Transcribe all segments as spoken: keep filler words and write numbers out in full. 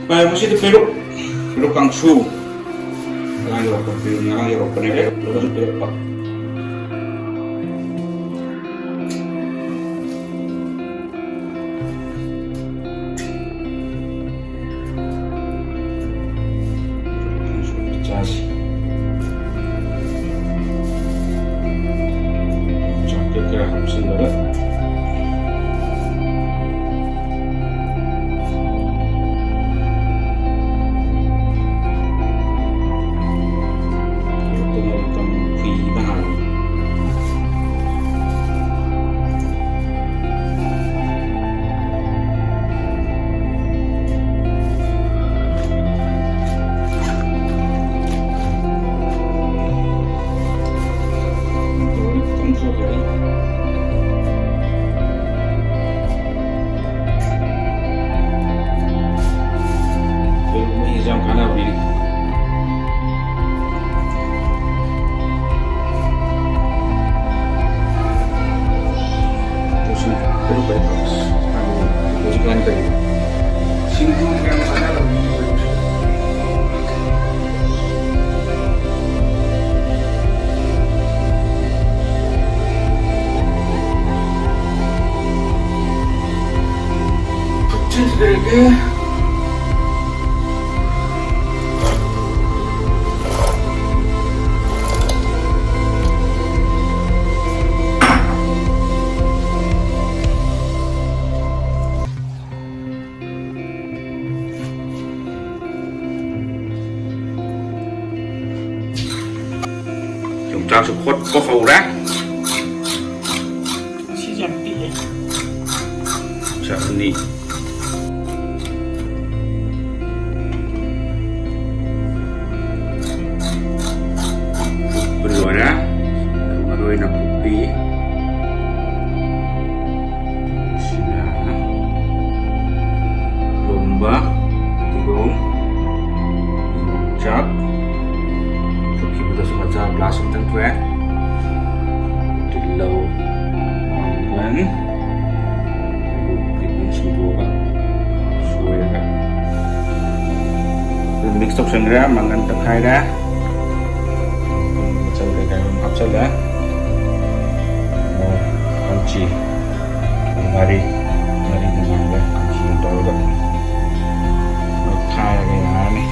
ꯃꯌꯥꯝ, ꯉꯁꯤꯗꯤ ꯄꯦꯔꯨꯛ, ꯄꯦꯔꯨꯛ ꯀꯥꯡꯁꯨ꯫ ꯉꯔꯥꯡ ꯌꯧꯔꯛꯄ, ꯄꯦꯔꯨꯛ ꯉꯔꯥꯡ ꯌꯧꯔꯛꯄꯅꯦ, ꯄꯦꯔꯨꯛ ꯄꯤꯔꯛꯄ꯫ ꯆꯥꯁꯤ꯫ ꯆꯥꯛꯇ ꯈꯔ ꯍꯥꯞꯆꯤꯜꯂꯒ꯫ ꯇꯣꯉꯥꯟ ꯇꯣꯉꯥꯟ ꯐꯨꯏꯕ ꯍꯥꯟꯅ꯫ ꯄꯦꯔꯨꯛ ꯃꯍꯤꯁꯦ ꯌꯥꯝ ꯀꯥꯟꯅꯕꯅꯤꯅꯦ꯫ ꯍꯧꯖꯤꯛ ꯀꯩꯅꯣ ꯇꯧꯕ, ꯍꯧꯖꯤꯛꯀꯥꯟ ꯀꯔꯤ, ꯁꯤꯡꯖꯨ ꯌꯥꯝ ꯆꯥꯅꯔꯕꯅꯤ꯫ ꯐꯨꯠꯆꯤꯟꯖꯔꯒꯦ꯫ ꯌꯣꯡꯆꯥꯛꯁꯨ ꯐꯣꯠꯄ ꯍꯧꯔꯦ꯫ ꯁꯤꯁꯦ ꯌꯥꯝ ꯄꯤꯛꯑꯦ꯫ ꯆꯥꯛ ꯑꯅꯤ꯫ ꯐꯨꯠꯄ ꯂꯣꯏꯔꯦ꯫ ꯃꯔꯣꯏ ꯅꯥꯀꯨꯞꯄꯤ꯫ ꯁꯤꯅ ꯂꯣꯝꯕ, ꯐꯗꯤꯒꯣꯝ, ꯌꯣꯡꯆꯥꯛ꯫ ꯐꯨꯠꯈꯤꯕꯗꯁꯨ ꯃꯆꯥ ꯒ꯭ꯂꯥꯁ ꯑꯃꯇꯪ ꯊꯣꯛꯑꯦ꯫ ꯇꯤꯜꯍꯧ, ꯃꯪꯒꯟ, ꯑꯂꯨ ꯈꯤꯇꯪ ꯁꯨꯝꯗꯣꯛꯑꯒ ꯃꯪꯒꯟ ꯇꯛꯈꯥꯏꯔꯦ꯫ ꯃꯆꯜ ꯀꯩꯀꯥ ꯑꯗꯨꯝ ꯍꯥꯞꯆꯜꯂꯦ꯫ ꯃꯣꯔꯣꯛ, ꯊꯝꯆꯤ, ꯉꯥꯔꯤ, ꯉꯥꯔꯤ ꯅꯨꯡꯉꯥꯏꯔꯦ꯫ ꯊꯝꯆꯤꯒ ꯇꯧꯔꯒ ꯃꯦꯠꯈꯥꯏꯔꯒ ꯌꯥꯔꯅꯤ꯫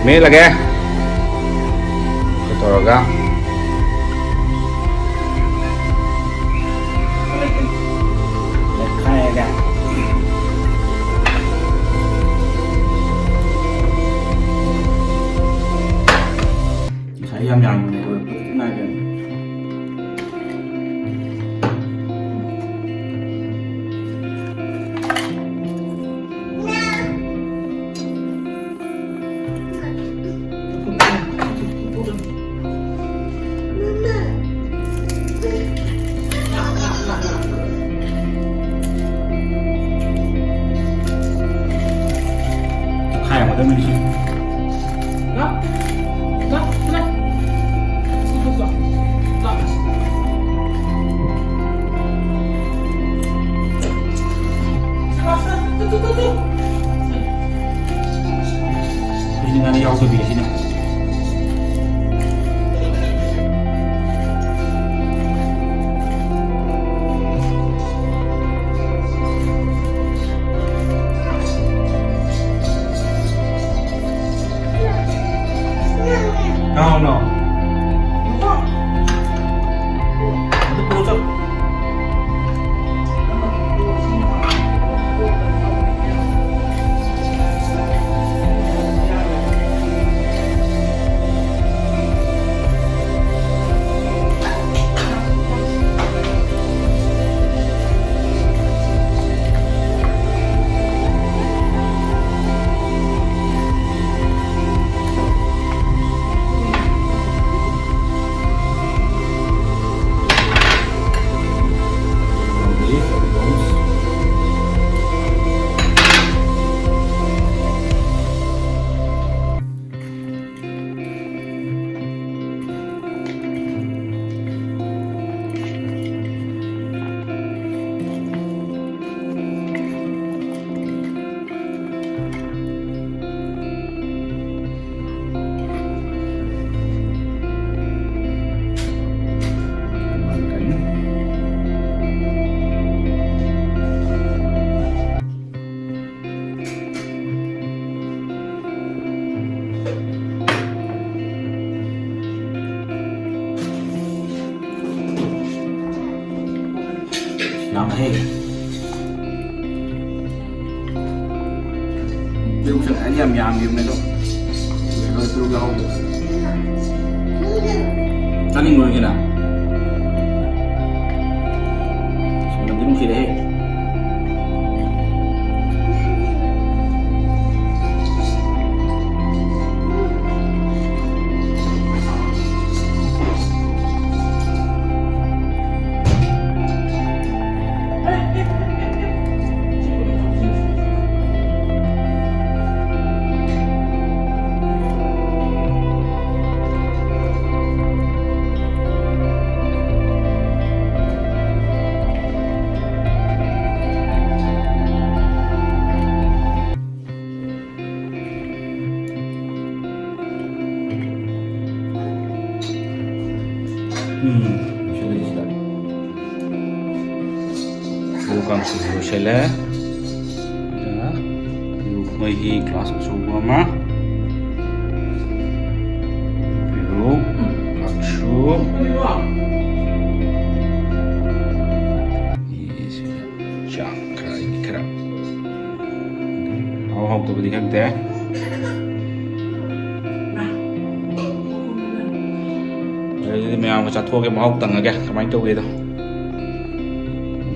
ꯃꯦꯠꯂꯒꯦ꯫ ꯀꯩ ꯇꯧꯔꯒ꯫ ꯃꯦꯠꯈꯥꯏꯔꯒ꯫ ꯉꯁꯥꯏ ꯌꯥꯝ ꯌꯥꯝꯕꯅꯦ, ꯑꯗꯨꯒ ꯄꯤꯛ ꯉꯥꯏꯕꯅꯦ꯫ ꯇꯛꯈꯥꯏꯔꯝꯒꯗꯕꯅꯤ ꯁꯤ꯫ ꯌꯥꯝꯃꯦꯍꯦ꯫ ꯄꯤꯔꯨꯛꯁꯦ ꯉꯁꯥꯏꯗꯤ ꯌꯥꯝ ꯌꯥꯝꯈꯤꯕꯅꯦ ꯑꯗꯣ, ꯄꯤꯔꯨꯛ ꯌꯥꯎꯍꯧꯗꯦ꯫ ꯆꯥꯅꯤꯡꯕ꯭ꯔꯣ ꯏꯆꯦꯅ? ꯑꯁ, ꯃꯅꯝꯗꯤ ꯅꯨꯡꯁꯤꯔꯦꯍꯦ꯫ ꯎꯝ, ꯂꯣꯏꯁꯤꯜꯂꯦ ꯁꯤꯗ꯫ ꯑꯂꯨ ꯀꯥꯡꯁꯣꯏ ꯂꯣꯏꯁꯤꯜꯂꯦ꯫ ꯑꯗꯨꯒ ꯄꯤꯔꯨꯛ ꯃꯍꯤ ꯒ꯭ꯂꯥꯁ ꯑꯆꯧꯕ ꯑꯃ꯫ ꯄꯤꯔꯨꯛ, ꯀꯥꯡꯁꯨ꯫ ꯆꯥꯛ ꯈꯔ, ꯑꯩꯒꯤ ꯈꯔ꯫ ꯍꯥꯎ ꯍꯥꯎꯇꯕꯗꯤ ꯈꯪꯗꯦ꯫ ꯑꯗꯨꯗꯤ ꯃꯌꯥꯝꯒ ꯆꯥꯊꯣꯛꯑꯒꯦ, ꯃꯍꯥꯎ ꯇꯪꯉꯒꯦ ꯀꯃꯥꯏꯅ ꯇꯧꯒꯦꯗꯣ꯫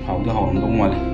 ꯍꯥꯎꯗꯤ ꯍꯥꯎꯔꯝꯗꯧ ꯃꯥꯜꯂꯦ꯫